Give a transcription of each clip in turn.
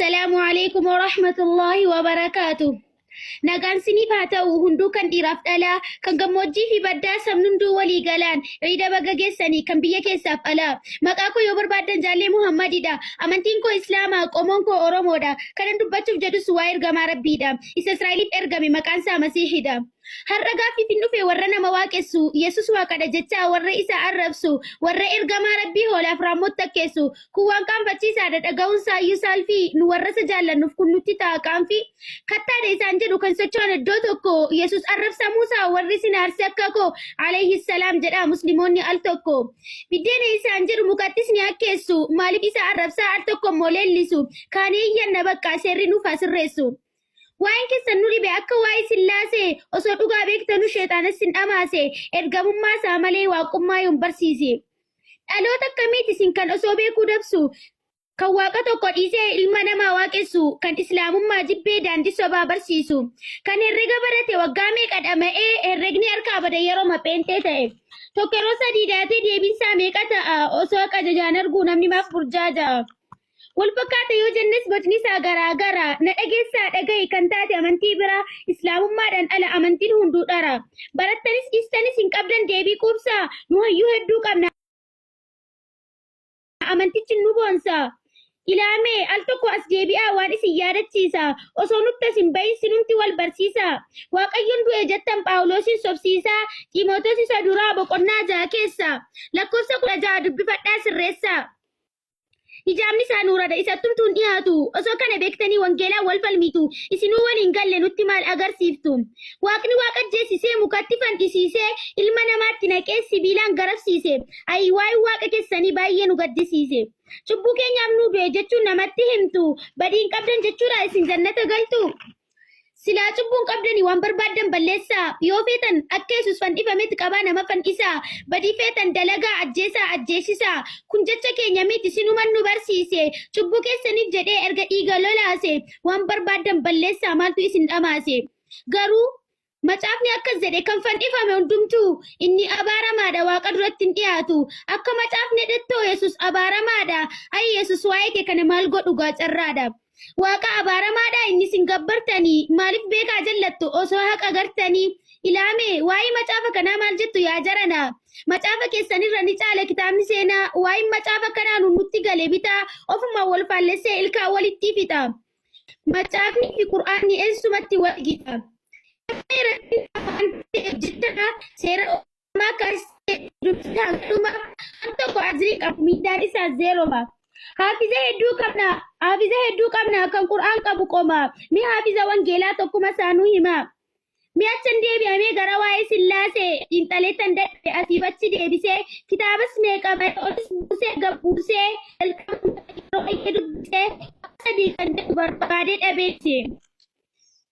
Assalaamu alaikum warahmatullaahi wabarakaatu. Nagaan siniif haa ta'u hunduu kan dhiiraaf dhalaa, kan gammoojjii fi baddaa sabni hunduu walii galaan ciida baga geessanii kan biyya keessaaf alaa. Maqaa koo yoo barbaaddan Jaallee Muhammadidha. Amantiin koo Islaama, qomoon koo Oromoodha. Kanan dubbachuuf jedhus waa ergamaa Rabbiidha. Isa Israa'eliif ergame maqaan isaa Masiihidha. Har'a gaaffiif hin dhufe warra nama waaqessu, Yesus waaqadha jechaa warra isa arrabsu, warra ergamaa Rabbii hoolaaf raammotti akkeessu. Kun waan qaanfachiisaadha dhaga'uun saayyuu saalfii, nu warra isa jaallannuuf kun nutti ta'a qaanfii. Kattaadha isaan jedhu kan socho'an iddoo tokko, Yesus arrabsamuusaa warri isin aarse akka koo, alayhi salaam jedhaa musliimoonni al tokko. Biddeena isaan jedhu mukattis ni akkeessu, maaliif isa arrabsaa al tokko immoo leellisu, kaanii iyyanna baqqaa seerri nuuf haa sirreessu. Waa'een keessan nu dhibe akka waa'ee sillaasee osoo dhugaa beektanuu sheexaanas sin dhamaase ergamummaa isaa malee waaqummaa yoom barsiise. Dhaloota akkamiiti isin kan osoo beekuu dabsu kan waaqa tokko dhiisee ilma namaa waaqessu kan islaamummaa jibbee daandii sobaa barsiisu kan herrega barate waggaa meeqa dhama'ee herregni harkaa bade yeroo pheenxee ta'e. Tokko yeroo sadii daatee deebiinsaa meeqa ta'a osoo haqa jajaan arguu namni maaf burjaaja'a. Wal fakkaata yoo jennes bocni isaa garaa gara. Na dhageessaa dhaga'i kan taate amantii biraa islaamummaadhaan ala amantiin hunduu dhara. Barattanis dhiistanis hin qabdan deebii quubsaa nu hayyuu hedduu qabna amantichi nu boonsa. Ilaamee al tokko as deebi'aa waan isin yaadachiisa osoo nutti as hin bahin sinumti wal barsiisa. Waaqayyoon du'e jettan Phaawulosin sobsiisaa Xiimootos isa duraa boqonnaa 6 keessa lakkoofsa 16 dubbifadhaa sirreessaa. Hijaabni isaa nuuradha isattumtuu hin dhiyaatu. Osoo kana beektanii wangeelaan wal falmitu. Isinuu wal hin galle nutti maal agarsiiftu? Waaqni waaqa ajjeesisee mukatti fandhisiisee ilma namaatti naqee sibiilaan garafsiise. Ayi waa'ee waaqa keessanii baay'ee nu gaddisiise. Cubbuu keenyaaf nuu du'e jechuun namatti himtu. Badii hin qabdan jechuudha isin jannata galtu. Silaa cubbuun qabdani waan barbaaddan balleessaa. Yoo feetan akka Yesuus fandhifametti qabaa nama fandhisaa. Badii feetan dalagaa ajjeesaa ajjeesisaa. Kun jecha keenya miti sinuman nu barsiise. Cubbuu keessaniif jedhee erga dhiiga lolaase waan barbaaddan balleessaa maaltu isin dhamaase. Garuu macaafni akkas jedhe kan fandhifame hundumtuu inni abaaramaadha waaqa duratti hin dhiyaatu. Akka macaafni jedhettoo Yesuus abaaramaadha. Ayi Yesuus waa'ee kee kana maal godhu gaa carraadha. Waaqa abaaramaadha inni isin gabbartanii maaliif beekaa jallattu osoo haqa gartanii ilaame waa'ee macaafa kanaa maal jettu yaa jarana macaafa keessanirra ni caala kitaabni seenaa waa'een macaafa kanaa nu nutti gale bitaa ofumaan wal faallessee ilkaan walitti fixa macaafni fi qur'aanni eessumatti wal gita jecha seera Ormaa kaasee dubbisaa dhuma al tokko ajrii qabu miindaan isaa zeeroma. Haafiza hedduu qabna haafiza hedduu qabna kan qur'aan qabu qoma mi haafiza wangeelaa tokkuma isaanuu hima. Mi achan deebi'amee gara waa'ee sillaasee xiinxaleettan dadhabe asiif achi deebisee kitaabas meeqa ba'e olis buusee gad buusee jalqaba yeroo baay'ee dubbisee sadii kan jedhu barbaadee dhabeesse.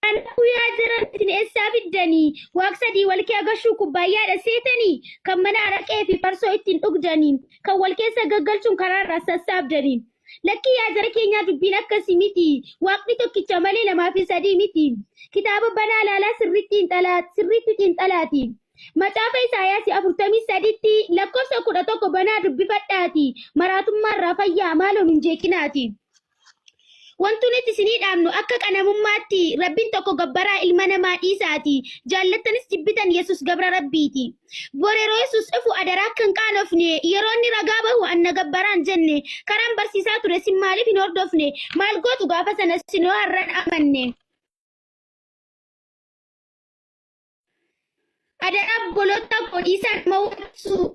Kanaafuu yaa jiran isin eessaa fiddanii waaq sadii wal kee agashuu kubbaayyaadha seetanii kan mana araqee fi farsoo ittiin dhugdanii kan wal keessa gaggalchuun karaa irraa sassaabdanii. Lakkii yaa jara keenyaa dubbiin akkasii miti waaqni tokkicha malee lamaa fi sadii miti. Kitaaba banaa laalaa sirriitti xiinxalaati. Macaafa Isaayaas 43tti lakkoofsa 11 banaa dubbifadhaati maraatummaa irraa fayyaa maaloo nun jeeqinaati. Wanti nuti isinii dhaamnu akka qanamummaatti Rabbiin tokko gabbaraa ilma namaa dhiisaati. Jaallattanis jibbitan Yesus gabra Rabbiiti. Bor yeroo Yesus dhufu adaraa akka hin qaanofne yeroo inni ragaa bahu anna gabbaraan jenne karaan barsiisaa ture sin maaliif hin hordofne maal gootu gaafa sana sinoo har'an amanne. Adaraa obboloota koo dhiisaa nama waqsu.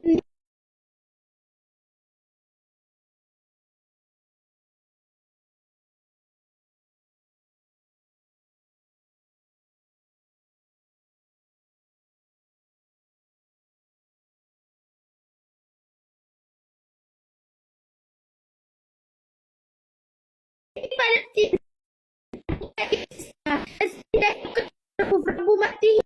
Palestiin Rabbumatti